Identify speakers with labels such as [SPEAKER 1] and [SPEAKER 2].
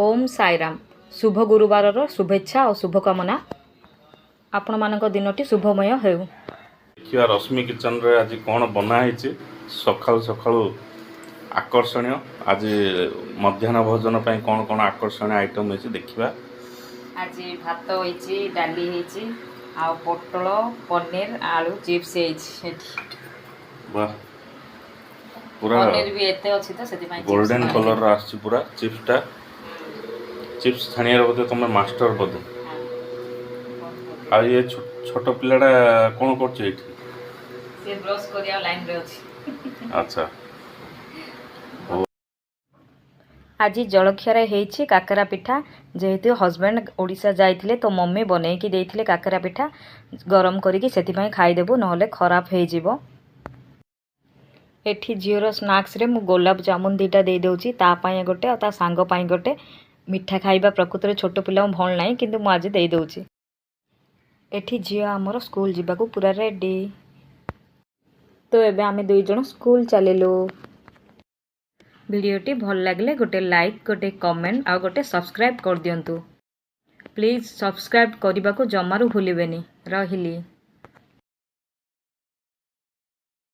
[SPEAKER 1] ଓମ୍ ସାଇରାମ। ଶୁଭ ଗୁରୁବାରର ଶୁଭେଚ୍ଛା ଆଉ ଶୁଭକାମନା। ଆପଣମାନଙ୍କ ଦିନଟି ଶୁଭମୟ ହେଉ।
[SPEAKER 2] ଦେଖିବା ରଶ୍ମି କିଚେନରେ ଆଜି କ'ଣ ବନା ହେଇଛି ସକାଳୁ ସକାଳୁ ଆକର୍ଷଣୀୟ। ଆଜି ମଧ୍ୟାହ୍ନ ଭୋଜନ ପାଇଁ କ'ଣ କ'ଣ ଆକର୍ଷଣୀୟ ଆଇଟମ୍ ହେଇଛି, ଦେଖିବା।
[SPEAKER 1] ଆଜି ଭାତ ହେଇଛି, ଡାଲି ହେଇଛି ଆଉ ପୋଟଳ, ପନିର, ଆଳୁ ଚିପ୍ସ ହେଇଛି ଏଠି।
[SPEAKER 2] ବାহ, ପୁରା
[SPEAKER 1] ପନିର ବି ଏତେ ଅଛି ତ ସେଥିପାଇଁ chips
[SPEAKER 2] golden
[SPEAKER 1] ବନେଇଲି।
[SPEAKER 2] କଲର୍ର ଆସିଛି ପୁରା ଚିପ୍ସଟା। ଚିପ୍ସ ଛାଣିବାରେ ବୋଧେ ତମେ ମାଷ୍ଟର ବୋଧେ। ଆଉ ଇଏ ଛୋଟ ପିଲାଟା କ'ଣ କରୁଛି ଏଇଠି?
[SPEAKER 1] ସେ ବ୍ରଶ କରିବା ଲାଇନରେ ଅଛି।
[SPEAKER 2] ଆଚ୍ଛା।
[SPEAKER 1] ଆଜି ଜଳଖିଆରେ ହେଇଛି କାକରା ପିଠା। ଯେହେତୁ ହଜବେଣ୍ଡ ଓଡ଼ିଶା ଯାଇଥିଲେ, ତ ମମି ବନେଇକି ଦେଇଥିଲେ କାକରା ପିଠା ଗରମ କରିକି। ସେଥିପାଇଁ ଖାଇଦେବୁ, ନହେଲେ ଖରାପ ହେଇଯିବ। ଏଠି ଝିଅର ସ୍ନାକ୍ସରେ ମୁଁ ଗୋଲାପ ଜାମୁନ ଦୁଇଟା ଦେଇଦେଉଛି, ତା ପାଇଁ ଗୋଟେ ଆଉ ତା ସାଙ୍ଗ ପାଇଁ ଗୋଟେ। ମିଠା ଖାଇବା ପ୍ରକୃତରେ ଛୋଟ ପିଲାଙ୍କୁ ଭଲ ନାହିଁ, କିନ୍ତୁ ମୁଁ ଆଜି ଦେଇଦେଉଛି। ଏଠି ଝିଅ ଆମର ସ୍କୁଲ ଯିବାକୁ ପୁରା ରେଡ଼ି। ତ ଏବେ ଆମେ ଦୁଇ ଜଣ ସ୍କୁଲ ଚାଲିଲୁ। ଭିଡ଼ିଓଟି ଭଲ ଲାଗିଲେ ଗୋଟେ ଲାଇକ୍, ଗୋଟେ କମେଣ୍ଟ ଆଉ ଗୋଟେ ସବସ୍କ୍ରାଇବ୍ କରିଦିଅନ୍ତୁ। ପ୍ଲିଜ୍ ସବସ୍କ୍ରାଇବ୍ କରିବାକୁ ଜମାରୁ ଭୁଲିବେନି। ରହିଲି।